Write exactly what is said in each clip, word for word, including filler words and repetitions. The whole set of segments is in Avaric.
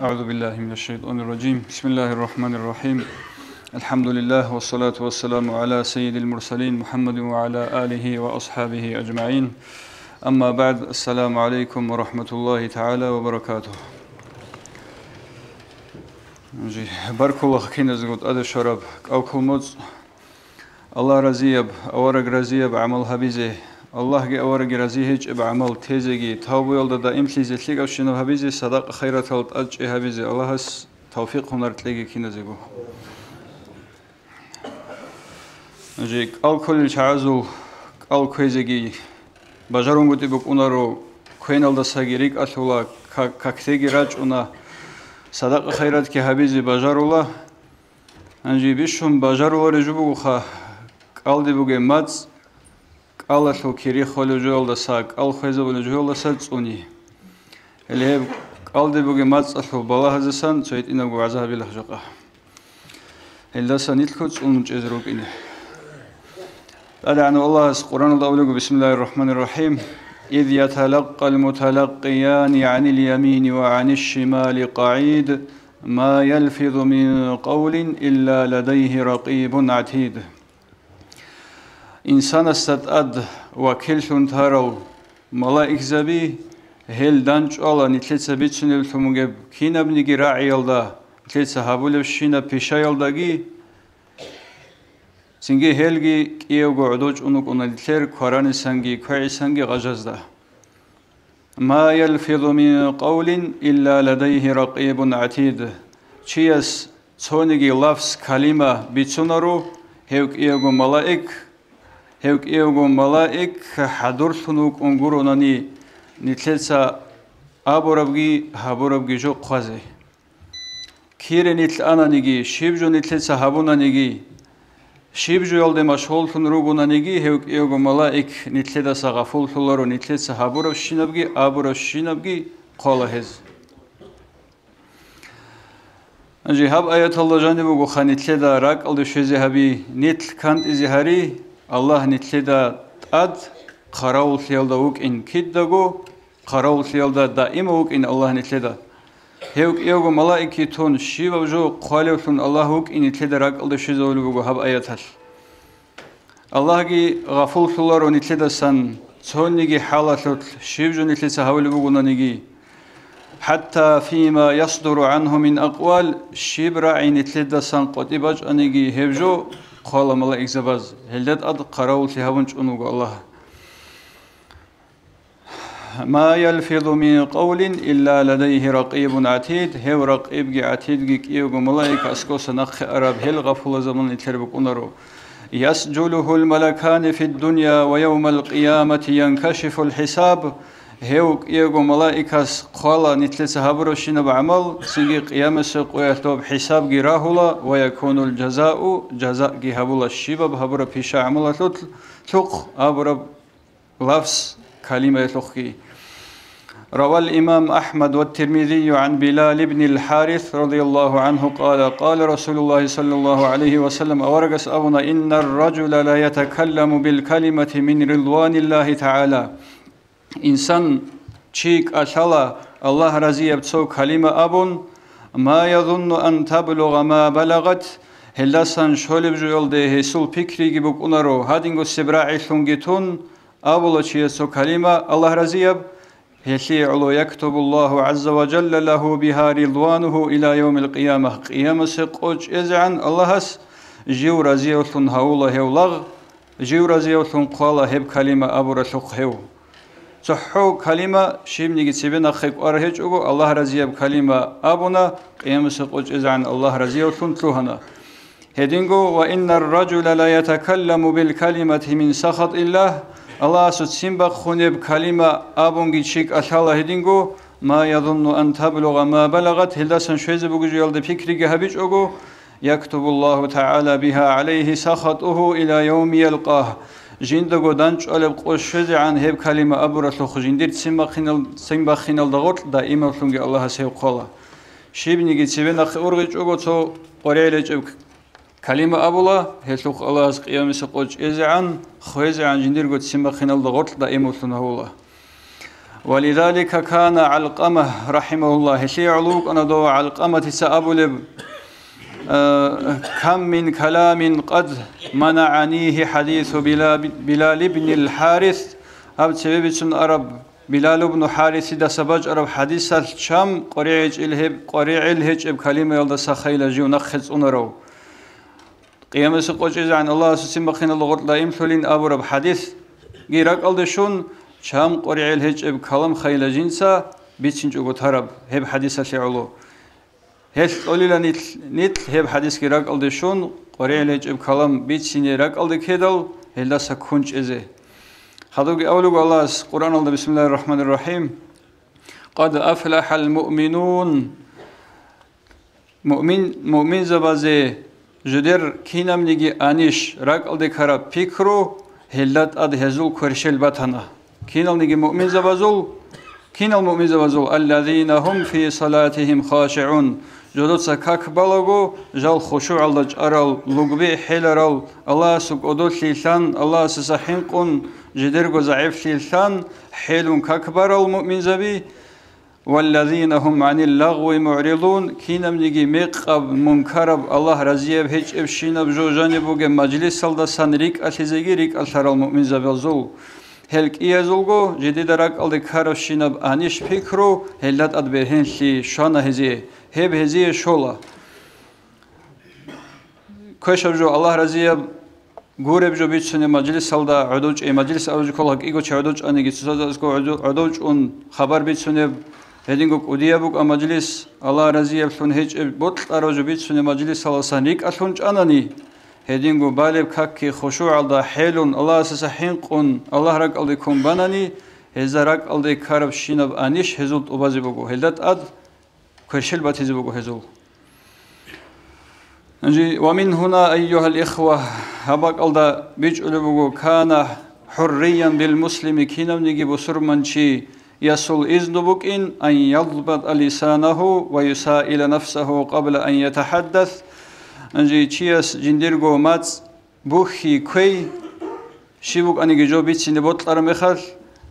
أعوذ بالله من الشيطان الرجيم. بسم الله الرحمن الرحيم. الحمد لله والصلاة والسلام على سيد المرسلين محمد وعلى آله وأصحابه أجمعين. أما بعد. السلام عليكم ورحمة الله تعالى وبركاته. Жи, баркулах киназго тӀаде щвараб кӀалкул моцӀ. Аллагь разияб, авараг разияб гӀамал гьабизе, Аллагьги аварагги рази гьечӀеб гӀамал тезеги, тавбуялда даимлъизе, лъикӀабщинаб гьабизе, садакъа-хайратал тӀадчӀи гьабизе Аллагьас тавфикъ-гьунар кьеги киназего. Жи, кӀал кколел чагӀазул кӀал кквезеги бажарунгутӀи букӀунаро, квеналдасаги рикӀкӀалъула, ка-, каклъеги рачӀуна, садакъа-хайратги гьабизе бажарула. Гьанже бищун бажарулареб жо бугоха, кӀалде бугеб мацӀ, кӀалалъул кири холев жоялдаса, кӀал хвезабулев жоялдаса цӀуни. Гьеле гьеб кӀалде бугеб мацӀалъул балагьазасан цо гьитӀинабго вагӀза гьабилахъ жакъа. Гьелдаса нилъго цӀунун чӀезе рукӀине. ТӀадегӀанав Аллагьас Къуръаналда абулего: بسم الله الرحمن الرحيم. إذ يتلقى المتلقيان عن اليمين وعن الشمال قعيد. ما يلفظ من قول إلا لديه رقيب عتيد. Инсанасда тӀад вакиллъун тарал малаикзаби, гьел данчӀвала нилъеца бицунеблъун бугеб кинабниги рагӀиялда, нилъеца гьабулебщинаб пишаялдаги, цинги гьелги кӀиявго гӀодов чӀун вукӀуна нилъер кваранисанги квегӀисанги гъажазда. ما يلفظ من قول إلا لديه رقيب عتيد. Чияс цониги лафз, калима бицунаро, гьев кӀиявго малаик, гьев кӀиявго малаик хӀадурлъун вукӀун гуронани, нилъеца абурабги гьабурабги жо хъвазе. Кире нилъ ананиги, щиб жо нилъеца гьабунаниги, щиб жоялде машгъуллъун ругонаниги, гьев кӀиявго малаик нилъедаса гъафуллъуларо, нилъеца гьабурабщинабги абурабщинабги хъвала гьез. Гьанже гьаб аяталда жаниб бугоха нилъеда ракӀалде щвезе гьаби, нилъ кантӀизе гьари, Аллагь нилъеда тӀад хъаравуллъиялда вукӀин кидаго, хъаравуллъиялда даимав вукӀин Аллагь нилъеда. Гьев кӀиявго малаикги тун, щибаб жо хъвалевлъун Аллагь вукӀин нилъеда ракӀалде щвезавулеб буго гьаб аяталъ. Аллагьги гъафуллъуларо нилъедасан цониги хӀалалъулъ, щиб жо нилъеца гьавулеб бугонаниги. حتى فيما يصدر عنه من أقوال, щиб рагӀи нилъедасан къватӀиб бачӀаниги, гьеб жо хъвала малаикзабаз, гьелда тӀад хъаравуллъи гьабун чӀун вуго Аллагь. ما يلفظ من قول إلا لديه رقيب عتيد. Гьев Ракъибги ГӀатидги кӀиявго малаик аскӀоса нахъе араб гьел гъафулазабун нилъер букӀунаро. يسجله الملكان في الدنيا ويوم القيامة ينكشف الحساب. Гьев кӀиявго малаикас хъвала нилъеца гьабурабщинаб гӀамал, цинги Къиямасеб къоялъ доб хӀисабги рагьула, ويكون الجزاء, жазаги гьабула щибаб гьабураб пиша-гӀамалалъулъ, лъухъ абураб лафз, калимаялъухъги. روى الإمام أحمد والترمذي عن بلال بن الحارث رضي الله عنه قال: قال رسول الله صلى الله عليه وسلم, аварагас абуна: إن الرجل ليتكلم بالكلمة من رضوان الله تعالى. Инсан чи кӀалъала Аллагь разияб цо калима абун, ما يظن أن تبلغ ما بلغت, гьелдасан щолеб жоялде гьесул пикриги букӀунаро, гьадинго сибрагӀилъунги тун, абула чияс цо калима Аллагь разияб, гьелъие гӀоло يكتب الله عز وجل له بها رضوانه إلى يوم القيامة, Къиямасеб къо чӀезегӀан Аллагьас жив разиявлъун гьавула гьев лагъ, жив разиявлъун хъвала гьеб калима абуралъухъ гьев. ЦохӀо калима щибниги цебе нахъе кӀвар гьечӀого, Аллагь разияб калима абуна, Къиямасеб къо чӀезегӀан Аллагь разиявлъун лъугьана. Гьединго, وإن الرجل ليتكلم بالكلمة من سخط الله, Аллагьасул ццин бахъунеб калима абунги чи кӀалъала гьединго, ما يظن أن تبلغ ما بلغت, гьелдасан щвезе бугеб жоялде пикриги гьабичӀого, يكتب الله تعالى بها عليه سخطه إلى يوم يلقاه. Жиндаго данчӀвалеб къо щвезегӀан гьеб калима абуралъухъ жиндир ццин бахъинал-, ццин бахъиналда гъоркь даимавлъунги Аллагьас гьев хъвала. Щибниги цебе нахъе ургъичӀого цо къваригӀел гьечӀеб калима абула, гьелъухъ Аллагьас Къиямасеб къо чӀезегӀан, хвезегӀан жиндирго ццин бахъиналда гъоркь даимавлъун гьавула. ولذلك كان علقمة رحمه الله, гьелъие гӀоло вукӀана дов ГӀалкъаматица абулеб: «Э, كم من كلام قد منعنيه حديث بلا-, بلال بن الحارث», гьаб цебе бицун араб Билал ибн ХӀарисидаса бачӀараб хӀадисалъ чам къваригӀел гьечӀел гьеб, къваригӀел гьечӀеб калимаялдаса хайила жив нахъе цӀунарав. Къиямасеб къо чӀезегӀан Аллагьасул ццин бахъиналда гъоркь даимлъулин абураб хӀадисги ракӀалде щун, чам къваригӀел гьечӀеб калам хайила жинца бицинчӀого тараб гьеб хӀадисалъе гӀоло. Гьелъ кьолила нилъ, нилъ гьеб хӀадисги ракӀалде щун, къваригӀел гьечӀеб калам бицине ракӀалде ккедал, гьелдаса ккун чӀезе. Хадубги абулеб Аллагьас Къуръаналда: «بسم الله الرحمن الرحيم. قد أفلح المؤمنون». Муъмин, муъминзабазе жидер кинабниги анищ ракӀалде ккараб пикру, гьелда тӀад гьезул кверщел батана. Киналниги муъминзабазул, кинал муъминзабазул: «الذين هم في صلاتهم خاشعون», жодоца как балаго, жал хушугӀалда чӀарал, лугби хӀеларал, Аллагьасул кӀодолъийлъан, Аллагьасаса хӀинкъун, жидерго загӀиплъийлъан хӀелун как барал муъминзаби, «والذين هم عن اللغو معرضون», кинабниги мекъаб, мункараб, Аллагь разияб гьечӀебщинаб жо жаниб бугеб мажлисалдасан рикӀкӀалъизеги рикӀкӀалъарал муъминзабазул. Гьел кӀиязулго, жидеда ракӀалде ккарабщинаб анищ пикру, гьелда тӀад бергьенлъи щвана гьезие, гьеб гьезие щола. Квешаб жо Аллагь разияб гуреб жо бицунеб мажлисалда гӀодов чӀей, мажлис абулеб жо ккола кӀиго чи гӀодов чӀаниги, цоцазда аскӀов гӀодов, гӀодов чӀун хабар бицунеб, гьединго кӀудияб букӀа мажлис, Аллагь разияблъун гьечӀеб бокьараб жо бицунеб мажлисалдасан рикӀкӀалъун чӀанани, гьединго балеб какги хушугӀалда хӀелун, Аллагьасаса хӀинкъун, Аллагь ракӀалде ккун банани, гьезда ракӀалде ккарабщинаб анищ гьезул тӀубазе буго, гьелда тӀад кверщел батизе буго гьезул. Гьанже, ومن هنا, أيها الإخوة, гьаб бакӀалда бичӀчӀулеб буго: كان حريا بالمسلم, кинавниги бусурманчиясул изну букӀин, أن يضبط لسانه ويسائل نفسه قبل أن يتحدث. Гьанже чияс жиндирго мацӀ бухьи кквей, щиб букӀаниги жо бицине бокьараб мехалъ,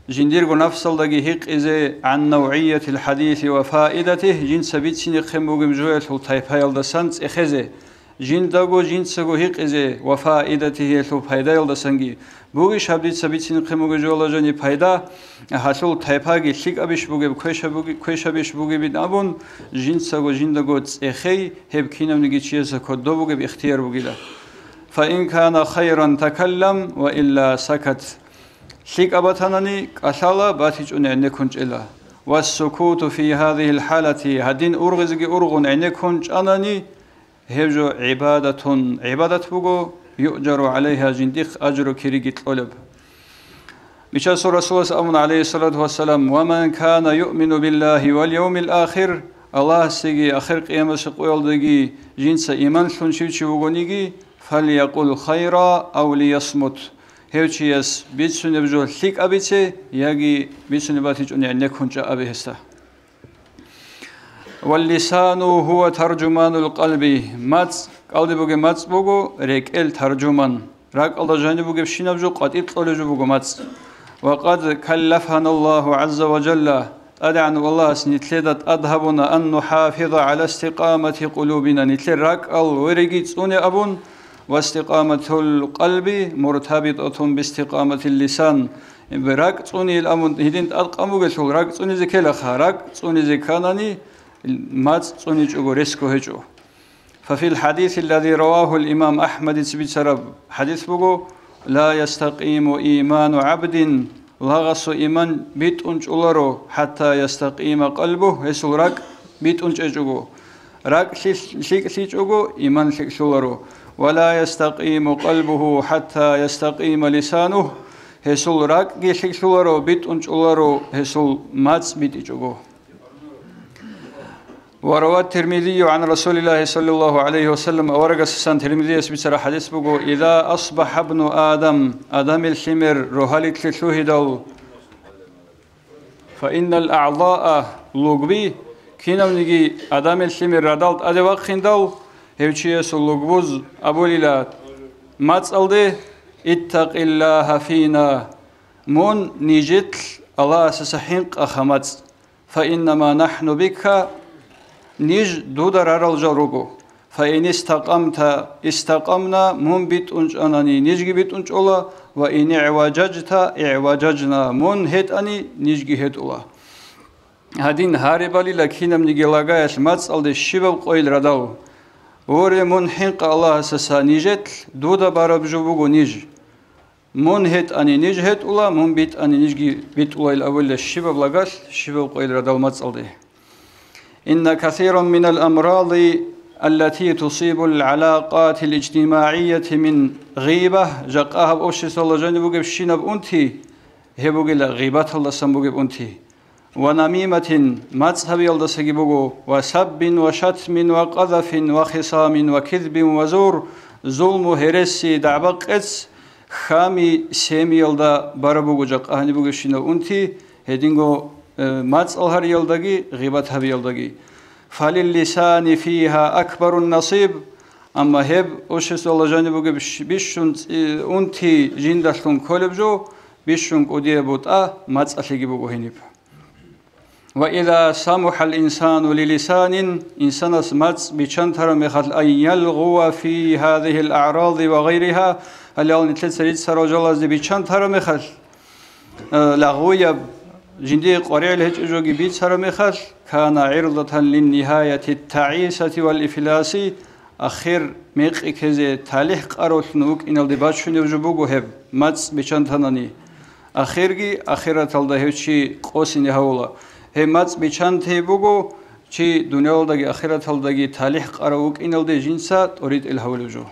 жиндирго нафсалдаги гьикъизе, عن نوعية الحديث وفائدته, жинца бицинехъин бугеб жоялъул тайпаялдасан цӀехезе, жиндаго жинцаго гьикъизе, وفائدته, гьелъул пайдаялдасанги. Бугищ гьаб дица бицинехъин бугеб жоялда жаниб пайда, гьалъул тайпаги лъикӀабищ бугеб, квешаб буги-, квешабищ бугебин абун, жинцаго жиндаго цӀехей, гьеб кинавниги чиясда кодоб бугеб ихтияр бугила. فإن كان خيرا تكلم وإلا سكت. ЛъикӀаб батанани кӀалъала, батичӀони гӀенеккун чӀела. والسكوت في هذه الحالة, гьадин ургъизеги ургъун гӀенеккун чӀанани, гьеб жо гӀибадатун, гӀибадат буго, يؤجر عليها, жиндихъ ажру кириги кьолеб. Бичасул Расулас абун, гӀалайгьиссалату вассалам: ومن كان يؤمن بالله واليوم الآخر, Аллагьасеги ахир къиямасеб къоялдаги жинца иман лъун щив чи вугониги, فليقل خيرا أو ليصمت, гьев чияс бицунеб жо лъикӀаб бице, яги бицунеб батичӀони гӀенеккун чӀа абе гьесда. واللسان هو ترجمان القلب, мацӀ, кӀалдиб бугеб мацӀ буго рекӀел таржуман. РакӀалда жаниб бугебщинаб жо къватӀир кьолеб жо буго мацӀ. وقد كلفنا الله عز وجل, ТӀадегӀанав Аллагьас нилъеда тӀад гьабуна, أن نحافظ على استقامة قلوبنا, нилъер ракӀал вереги цӀуне абун, واستقامة القلب مرتبطة باستقامة اللسان, ракӀ цӀунейилан абун гьедин тӀад къан бугелъул, ракӀ цӀунизе ккелаха, ракӀ цӀунизе кканани, мацӀ цӀуничӀого ресго гьечӀо. ففي الحديث الذي رواه الإمام أحمد, цебе бицараб хӀадис буго: لا يستقيم إيمان عبد, лагъасул иман битӀун чӀоларо, حتى يستقيم قلبه, гьесул ракӀ битӀун чӀечӀого. РакӀ лъи-, лъикӀлъичӀого, иман лъикӀлъуларо. ولا يستقيم قلبه حتى يستقيم لسانه, гьесул ракӀги лъикӀлъуларо, битӀун чӀоларо, гьесул мацӀ битӀичӀого. وروى الترمذي عن رسول الله صلى الله عليه وسلم, аварагасдасан Тирмизияс бицараб хӀадис буго: إذا أصبح ابن آدم, Адамил лъимер рогьалилъе лъугьидал, فإن الأعضاء, лугби, кинавниги Адамил лъимер радал тӀаде вахъиндал, гьев чиясул лугбуз абулила мацӀалде: اتق الله فينا, мун нижелъ Аллагьасаса хӀинкъа, хамацӀ. Фаиннама нахӀну бика, ниж дуда рарал жал руго. Фаин истакъамта, истакъамна, мун битӀунчӀанани, нижги битӀунчӀола, ва ин игӀважажта, игӀважажна, мун гьетӀани, нижги гьетӀула. Гьадин гьарибалила кинабниги лагаялъ мацӀалде щибаб къойил радал. Воре, мун хӀинкъа Аллагьасаса нижетлъ, дуда бараб жо буго ниж. Мун гьетӀани ниж гьетӀула, мун битӀани нижги битӀулайил абулла щибаб лагалъ, щибаб къойил радал мацӀалде. Инна касиран минал амради, аллати тусибул гӀалакъатил ижтимагӀияти мин гъиба, жакъа гьаб обществалда жаниб бугебщинаб унти, гьеб бугила гъибаталдасан бугеб унти. Ва намиматин, мацӀ гьабиялдасаги буго, ва саббин, ва шатмин, ва къазафин, ва хисамин, ва кизбин, ва зур, зулму, гьереси, дагӀба-къец, хьами, семиялда бараб буго жакъа гьаниб бугебщинаб унти, гьединго, э, мацӀал гьариялдаги, гъибат гьабиялдаги. Фалиллисани фиха акбарун насиб, амма гьеб обществалда жаниб бугеб щ-, бищун цӀи-, унти жиндалъун кколеб жо, бищун кӀудияб бутӀа мацӀалъеги буго гьениб. Ва иза самухӀал инсану лилисанин, инсанас мацӀ биччан тараб мехалъ, ан ялгъува фи гьазихил аъради ва гъайриха, гьале гьал нилъеца рицарал жалазде биччан тараб мехалъ, э, лагъуяб, жиндие къваригӀел гьечӀеб жоги бицараб мехалъ, кана гӀирдатан линнигьаяти таисати вал ифласи, ахир мекъи ккезе талихӀ къаравлъун вукӀиналде бачунеб жо буго гьеб, мацӀ биччан танани. Ахирги ахираталда гьев чи къосине гьавула. Гьеб мацӀ биччанте буго, чи дуниялалдаги ахираталдаги талихӀ къарав вукӀиналде жинца тӀоритӀел гьавулев жо.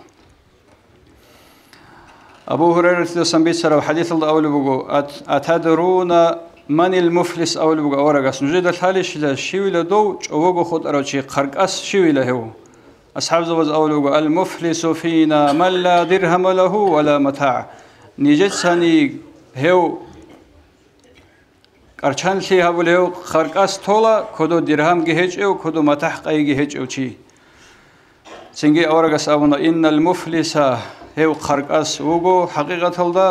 Абу Гьурайратидасан бицараб хӀадисалда абулеб буго, Ат-, «Атадруна манил муфлис?» абулеб буго аварагас. Нужеда лъалищила, щивила дов чӀобого хутӀарав чи, хъаркӀас щивила гьев? АсхӀабзабаз абулеб буго, «Ал-муфлису фина ман ла диргьама лагьу ва ла матагӀ». Нижецани гьев кӀарчанлъи гьабулев хъаркӀас тола, кодо диргьамги гьечӀев, кодо матахӀ-къайиги гьечӀев чи. Цинги аварагас абуна, «Иннал муфлиса», гьев хъаркӀас вуго, хӀакъикъаталда,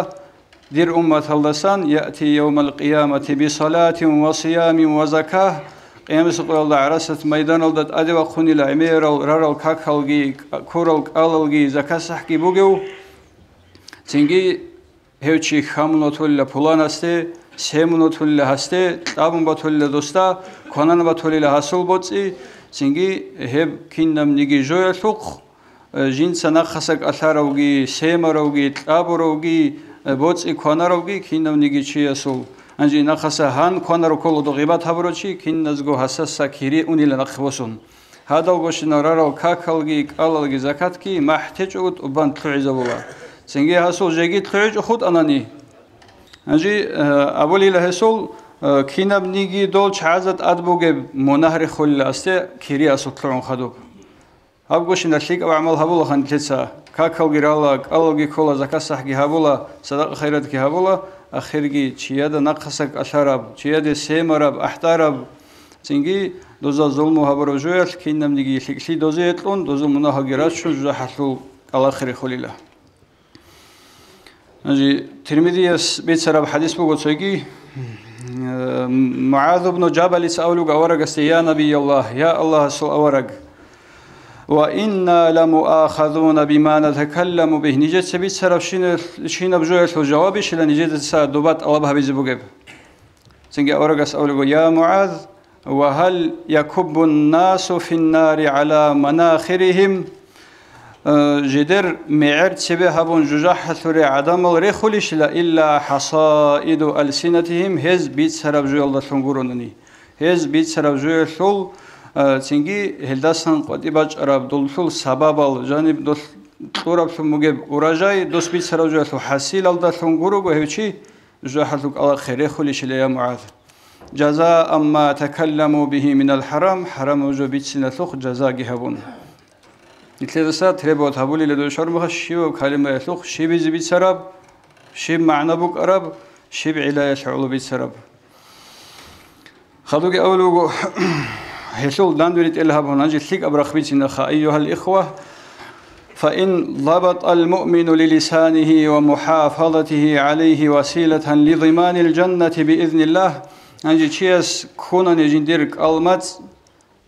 дир умматалдасан, «яъти явмал къиямати бисалатин ва сиямин ва закат», Къиямасеб къоялда ГӀарасат майданалда тӀаде вахъунила гӀемерал рарал какалги, курал кӀалалги, закат-сахӀги бугев. Цинги гьев чи хьамун батулила пуланасде, семун батулила гьасде, кьабун батулила досда, кванан батулила гьасул боцӀи, цинги гьеб кинабниги жоялъухъ, э, жинца нахъаса кӀалъаравги, семаравги, кьабуравги, э, боцӀи кванаравги кинабниги чиясул. Гьанже нахъаса гьан кванарав ккола дов гъибат гьабурав чи, киназго гьасаса кири унила нахъе босун. Гьадалгощинал рарал какалги, кӀалалги, закатги махӀ течӀого тӀубан лъугӀизабула. Цинги гьасул жеги лъугӀичӀо хутӀанани. Гьанже, э, абулила гьесул, э, кинабниги дол чагӀазда тӀад бугеб мунагь рехулила асде кири асул лъугӀун хадуб. Гьабгощинал лъикӀаб гӀамал гьабула ханлъица, какалги рала, кӀалалги ккола, закат-сахӀги гьабула, садакъа-хайратги гьабула, ахирги чияда нахъаса кӀалъараб, чияде семараб, ахӀдараб, цинги доза зулму гьабураб жоялъ кинабниги лъикӀлъи дозе гьекьун, дозул мунагьалги рачун, жужахӀалъул кӀалахире хулила. Гьанже Тирмизияс бицараб хӀадис буго цоги, э, МугӀаз ибну Жабалица абулеб аварагасде: «Я Набияллагь, я Аллагьасул авараг, ва инна ламуахазуна бима натакалламу бигь». Нижеца бицараб щинаб, щинаб жоялъул жавабищила нижеца доба тӀалаб гьабизе бугеб? Цинги аварагас абулеб: «Я МугӀаз, ва гьал якуббун насу финнари гӀала манахирихим?» Э, жидер мегӀер цебе гьабун жужахӀалъуре гӀадамал рехулищила илла хӀасаиду алсинатихим, гьез бицараб жоялдалъун гуронани. Гьез бицараб жоялъул, э, цинги гьелдасан къватӀиб бачӀараб доллъул сабабал, жаниб долъ кьураблъун бугеб урожай, дос бицараб жоялъул хӀасилалдалъун гурого гьев чи жужахӀалъул кӀалахъе рехулищила, я МугӀаз. Жазаан ма такалламу бигьи минал хӀарам, хӀарамаб жо бициналъухъ жазаги гьабун. Нилъедаса требовать гьабулила дой шармаха щибаб калимаялъухъ щибизе бицараб, щиб магӀна букӀараб, щиб гӀилаялъ гӀоло бицараб. Хадуги абулеб буго, гьелъул данде ритӀел гьабун, гьанже лъикӀаб рахъ бицинаха, айюгьал ихва, فإن ضبط المؤمن للسانه ومحافظته عليه وسيلة لضمان الجنة بإذن الله. Гьанже чияс ккунани жиндир кӀалмацӀ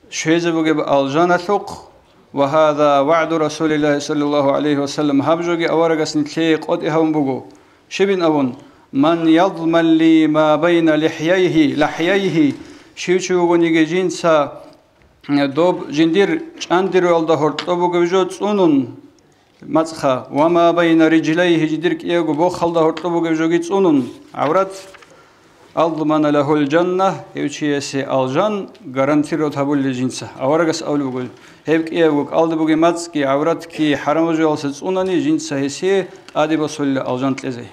щвезе бугеб алжаналъухъ, وهذا وعد رسول الله صلى الله عليه وسلم, гьаб жоги аварагас нилъее къотӀи гьабун буго. Щибин абун? من يضمن لي ما بين لحييه, لحييه, щив чи вугониги жинца доб жиндир чӀандируялда гьоркьоб бугеб жо цӀунун, мацӀха, وما بين رجليه, жиндир кӀиябго бохалда гьоркьоб бугеб жоги цӀунун, гӀаврат, أضمن له الجنة, гьев чиясе алжан гарантировать гьабулел жинца. Аварагас абулеб буго, гьеб кӀиябго кӀалдиб бугеб мацӀги гӀавратги хӀарамаб жоялдаса цӀунани, жинца гьесие тӀаде босулила алжан кьезе.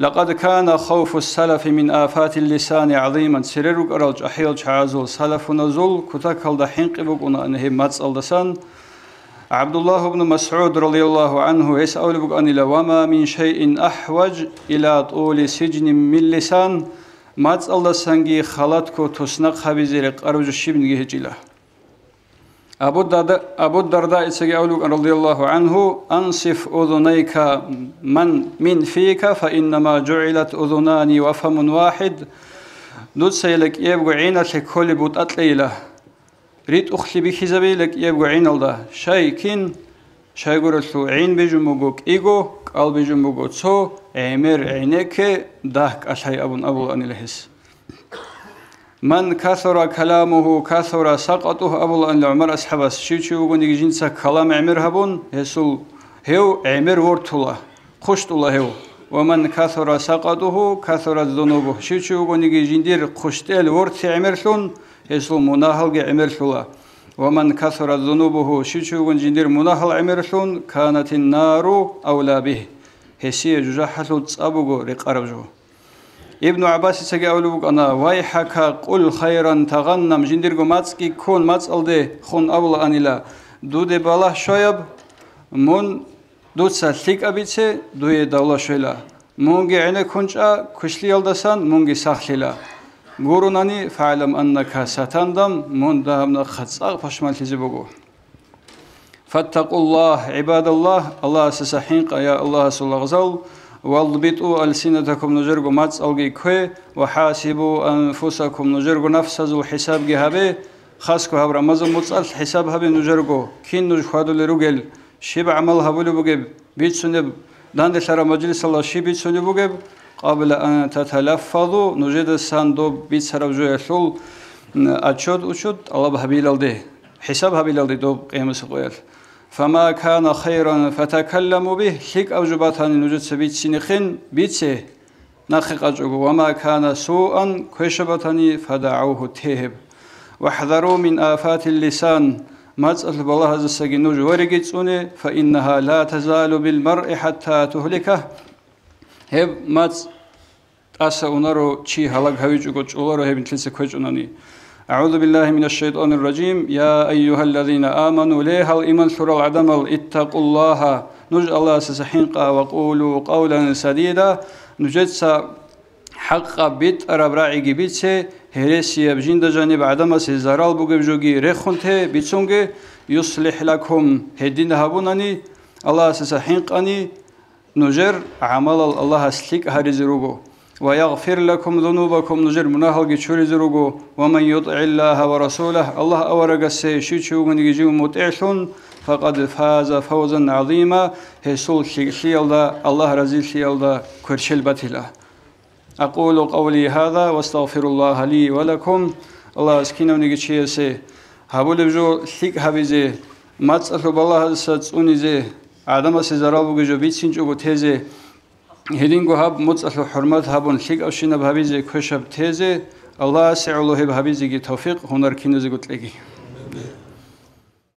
لقد كان خوف السلف من آفات اللسان عظيما. Церер рукӀарал чӀахӀиял чагӀазул, салафуназул кутакалда хӀинкъи букӀунаан гьеб мацӀалдасан. ГӀабдуллагь ибн МасгӀуд, радияллагьу гӀангьу, гьес абулеб букӀанила: وما من شيء أحوج إلى طول سجن من لسان. МацӀалдасанги халатго туснахъ гьабизе рекъараб жо щибниги гьечӀила. Абу Дарда-, Абу Дардаицаги абулеб букӀан, радияллагьу гӀангьу: أنصف أذنيك من فيك فإنما جعلت أذنان وفم واحد. Дуцайила кӀиябго гӀиналъе кколеб бутӀа кьейила, ритӀухълъи бихьизабейила кӀиябго гӀиналда. Щай, кин? Щайгурелъул гӀин бижун буго кӀиго, кӀал бижун буго цо, гӀемер гӀенекке, дагь кӀалъай абун абулаанила гьес. من كثر كلامه كثر سقطه абулаанила ГӀумар асхӀабас, щив чи вугониги жинца калам гӀемер гьабун, гьесул гьев гӀемер вортула, хъущтӀула гьев. ومن كثر سقطه كثرت ذنوبه, щив чи вугониги жиндир хъущтӀел ворти гӀемерлъун, гьесул мунагьалги гӀемерлъула. ومن كثرت ذنوبه, щив чи вугони жиндир мунагьал гӀемерлъун, كانت النار أولى به, гьесие жужахӀалъул цӀа буго рекъараб жо. Ибну ГӀаббасицаги абулеб букӀана: ويحك قل خيرا تغنم, жиндирго мацӀги ккун, мацӀалде хун абулаанила: дуде балагь щваяб, мун, дуца лъикӀаб бице, дуе давла щвела. Мунги гӀенеккун чӀа квешлъиялдасан, мунги сахлъила. Гурунани, فاعلم أنك ستندم, мун дагьаб нахъа цӀакъ пашманлъизе буго. فاتقوا الله عباد الله, Аллагьасдаса хӀинкъа, я Аллагьасул лагъзал, واضبطوا ألسنتكم, нужерго мацӀалги ккве, وحاسبوا أنفسكم, нужерго нафсазул хӀисабги гьабе, хасго гьаб Рамазан муцӀалъ хӀисаб гьабе нужерго, кин нуж хьвадулел ругел, щиб гӀамал гьабулеб бугеб, бицунеб, данделъараб мажлисалда щиб бицунеб бугеб, قبل أن تتلفظوا, нужедасан доб бицараб жоялъул, м, отчет-учет тӀалаб гьабилалде, хӀисаб гьабилалде доб къиямасеб къоялъ. فما كان خيرا فتكلموا به, лъикӀаб жо батани нужеца бицинехъин, бице, нахъе къачӀого, وما كان سوءا, квешаб батани, فدعوه, те гьеб. واحذروا من آفات اللسان, мацӀалъул балагьаздасаги нуж вариги цӀуне, فإنها لا تزال بالمرء حتى تهلكه, гьеб мацӀ тӀаса унаро, чи гьалаг гьавичӀого чӀоларо гьеб нилъеца кквечӀунани. أعوذ بالله من الشيطان الرجيم. يا أيها الذين آمنوا, ле, гьал иман лъурал гӀадамал, اتقوا الله, нуж Аллагьасдаса хӀинкъа, وقولوا قولا سديدا, нужеца хӀакъаб битӀараб рагӀиги бице, гьересияб, жинда жаниб гӀадамасе зарал бугеб жоги рехун те, бицунге, يصلح لكم, гьедин гьабунани, Аллагьасдаса хӀинкъани, нужер гӀамалал Аллагьас лъикӀ гьаризе руго. ويغفر لكم ذنوبكم, нужер мунагьалги чуризе руго. ومن يطع الله ورسوله, Аллагь аварагасе щив чи вугониги жив мутӀигӀлъун, فقد فاز فوزا عظيما, гьесул лъикӀлъиялда, Аллагь разилъиялда кверчел батила. أقول قولي هذا وأستغفر الله لي ولكم. Аллагьас кинавниги чиясе гьабулеб жо лъикӀ гьабизе, мацӀалъул балагьаздаса цӀунизе, гӀадамасе зарал бугеб жо бицинчӀого тезе, гьединго гьаб муцӀалъул хӀурмат гьабун лъикӀабщинаб гьабизе, квешаб тезе, Аллагьасе гӀоло гьеб гьабизеги тавфикъ, гьунар киназего кьеги.